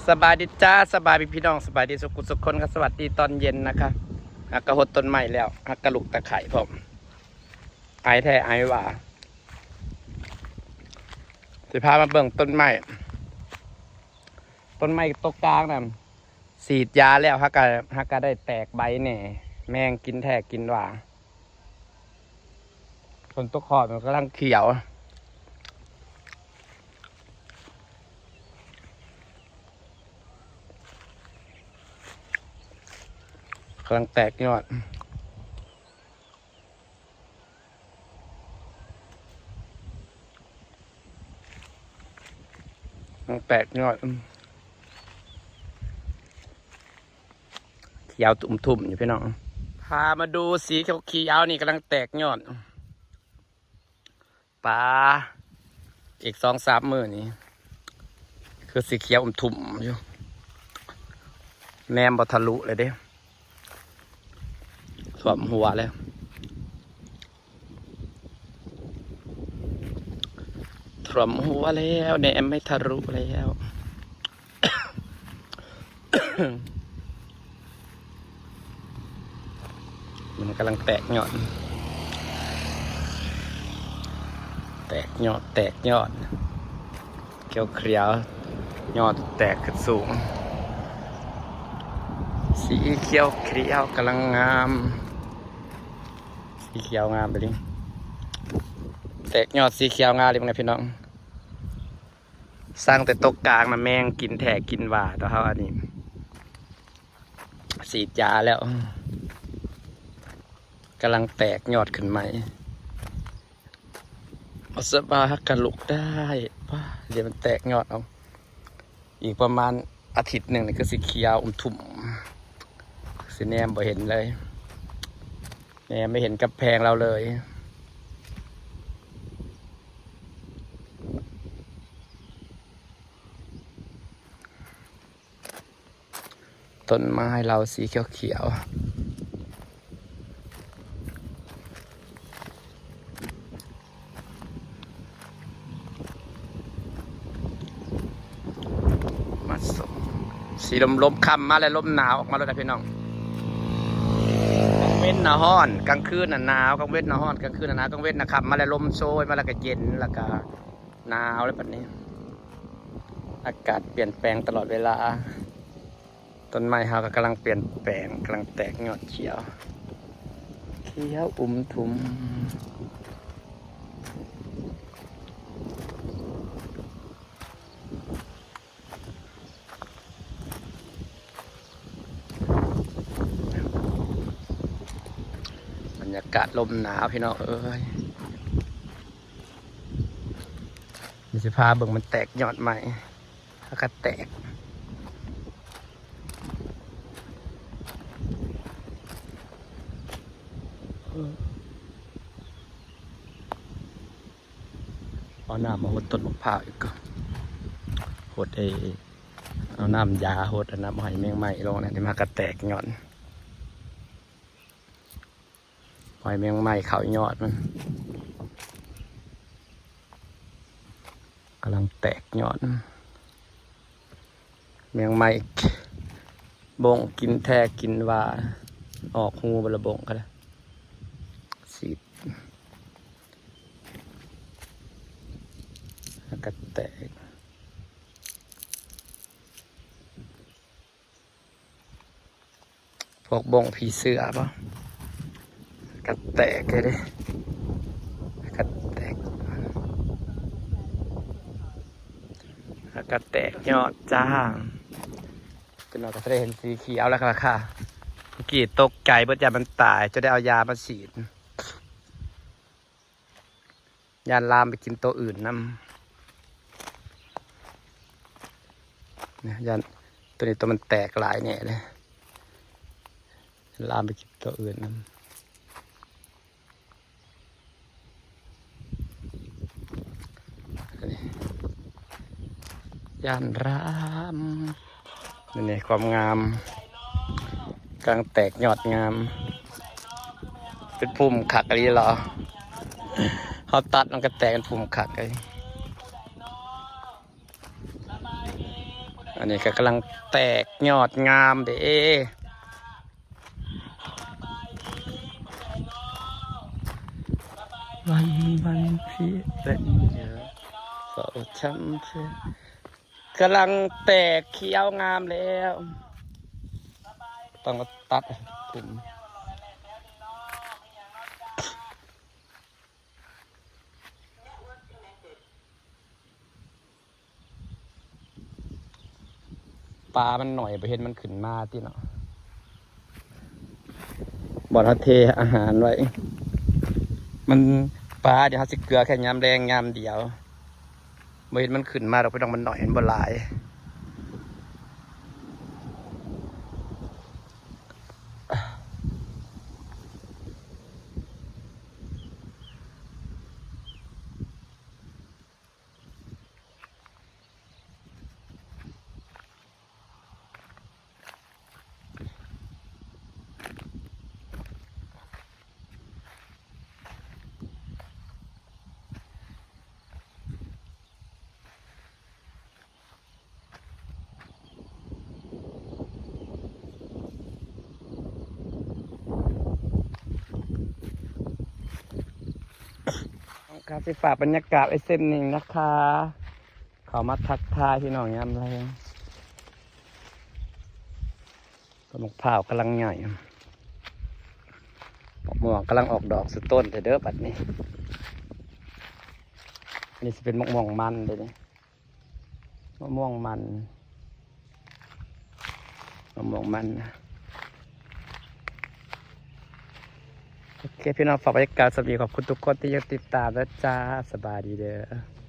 ສະບາຍດີຈ້າ ສະບາຍດີພີ່ນ້ອງ ສະບາຍດີສຸກໆຄົນ ສະຫວັດດີຕອນເຢັນນະຄະ. ຫາກະຫົດຕົ້ນໄມ້ແລ້ວ ຫາກະລຸກຕາໄຂ່ພ້ອມ. ໄອແທ້ໄອຫວ່າ. ຊິພາມາເບິ່ງຕົ້ນໄມ້ ຕົ້ນໄມ້ໂຕກາງນັ້ນ ສີດຢາແລ້ວ ຫາກະ ຫາກະໄດ້ແຕກໃບແດ່ ແມງກິນແທ້ກິນຫວ່າ. ຝົນຕົກຮອດ ມັນກຳລັງຂຽວ ກຳລັງແຕກຍອດ ກຳລັງແຕກຍອດ ອືມ. ຂຽວຕຸ້ມທຸ່ມຢູ່ພີ່ນ້ອງ. ພາມາດູສີຂຽວໆນີ້ ກຳລັງແຕກຍອດ. ປາ ອີກສອງສາມມື້ນີ້ ຄືສີຂຽວອຸ່ມທຸ່ມຢູ່ ແນມບໍ່ທະລຸເລີຍເດ້ ຖ້ວມຫົວແລ້ວ. ຖ້ວມຫົວແລ້ວ ແນມໄມ່ທະລຸແລ້ວ. ມັນກຳລັງແຕກຍອດ ແຕກຍອດ ແຕກຍອດ ຂຽວໆ ຍອດແຕກຂຶ້ນສູງ ສີຂຽວໆ ກຳລັງງາມ. ສີຂຽວງາມໄປເລີຍ ແຕກຍອດສີຂຽວງາມເລີຍ ພີ່ນ້ອງ. ສ້າງແຕ່ໂຕກາງນະ ແມງກິນແທ້ກິນຫວ່າ ແຕ່ເຮົາອັນນີ້ສີດຢາແລ້ວ ກຳລັງແຕກຍອດຂຶ້ນໃໝ່. ບໍ່ສະບາຍ ຫາກະລຸກໄດ້ ປາ ດຽວມັນແຕກຍອດເອົາ. ອີກປະມານອາທິດໜຶ່ງນີ້ ຄືຊິຂຽວອຸ່ມທຸ່ມ ຊິແນມບໍ່ເຫັນເລີຍ ແນມໄມ່ເຫັນກຳແພງລາວເລີຍ. ຕົ້ນໄມ້ລາວສີຂຽວໆ ມາສ- ສີລົມໆ ຄ່ຳມາແລ້ວ ລົມໜາວອອກມາໂລດນະພີ່ນ້ອງ. ກາງເວັນນະຮ້ອນ ກາງຄືນນະໜາວ ກາງເວັນນະຮ້ອນ ກາງຄືນນະໜາວ ກາງເວັນນະຄ່ຳມາແລ້ວ ລົມໂຊຍມາແລ້ວກະເຢັນ ແລ້ວກະໜາວແລ້ວບັດນີ້. ອາກາດປ່ຽນແປງຕະຫຼອດເວລາ. ຕົ້ນໄມ້ເຮົາກໍກຳລັງປ່ຽນແປງ ກຳລັງແຕກຍອດຂຽວ ຂຽວອຸ່ມທຸ່ມ. ບັນຍາກາດລົມໜາວພີ່ນ້ອງເອີຍ. ດຽວຊິພາເບິ່ງມັນແຕກຍອດໃໝ່ ແລ້ວກໍແຕກ ເອົານ້ຳມາຫົດຕົ້ນໝາກພ້າວອີກກ່ອນ ຫົດໄອ້ ເອົານ້ຳຢາຫົດ ເອົານ້ຳໃຫ້ແມງໄມ້ລົງ ດຽວມັນກໍແຕກຍອດ. ປ່ອຍແມງໄມ້ເຂົ້າຍອດມັນ ກຳລັງແຕກຍອດ. ແມງໄມ້ບົ້ງກິນແທ້ກິນຫວ່າ ອອກຮູເບິດລະບົ້ງກໍໄດ້ ສີດ ແລ້ວກໍແຕກ. ພວກບົ້ງຜີເສືອບໍ່ ກະແຕກເດ້ ກະແຕກ ກະແຕກຍອດຈ້າ. ເປັນວ່າກໍຈະໄດ້ເຫັນສີຂຽວແລ້ວຄ່ະ ເມື່ອກີ້ຕົກໃຈເບິດ ຢ້ານມັນຕາຍ ຈະໄດ້ເອົາຢາມາສີດ. ຢ້ານລາມໄປກິນໂຕອື່ນນຳ ຢ້ານໂຕນີ້ໂຕມັນແຕກຫຼາຍແນ່ເດ້ ລາມໄປກິນໂຕອື່ນນຳ ຢ້ານລາມ. ນີ້ ຄວາມງາມ ກຳລັງແຕກຍອດງາມ ເປັນພຸ່ມຄັກອີ່ຫຼີເນາະ ເຮົາຕັດມັນກໍແຕກເປັນພຸ່ມຄັກເລີຍ. ອັນນີ້ກໍກຳລັງແຕກຍອດງາມເດ້ ວັນ ວັນພີເປັນເດີ ເຝົ້າຈຳເພື່ອ ກຳລັງແຕກຂຽວງາມແລ້ວ ຕ້ອງມາຕັດໃຫ້ເປັນ ປາມັນໜ້ອຍ ບໍ່ເຫັນມັນຂຶ້ນມາຕິເນາະ ບ່ອນເຮົາເທອາຫານໄວ້ ມັນ ປາດຽວເຮົາຊິເກືອແຄ່ຍາມແລງຍາມດຽວ ບໍ່ເຫັນມັນຂຶ້ນມາດອກ ພີ່ນ້ອງ ມັນໜ້ອຍ ມັນບໍ່ຫຼາຍ. ครับ สิฝากบรรยากาศไว้เส้นหนึ่งนะคะ เข้ามาทักทายพี่น้องยามแลง ต้นมะพร้าวกำลังใหญ่ มะม่วงกำลังออกดอกสุดต้นเด้อบัดนี้ อันนี้สิเป็นมะม่วงมันเด้อนี่ มະม่วงมัน มะม่วงมัน โอเค พี่น้อง ฝากบรรยากาศสำหรับ ขอบคุณทุกคนที่ยังติดตามนะจ๊ะ สบายดีเด้อ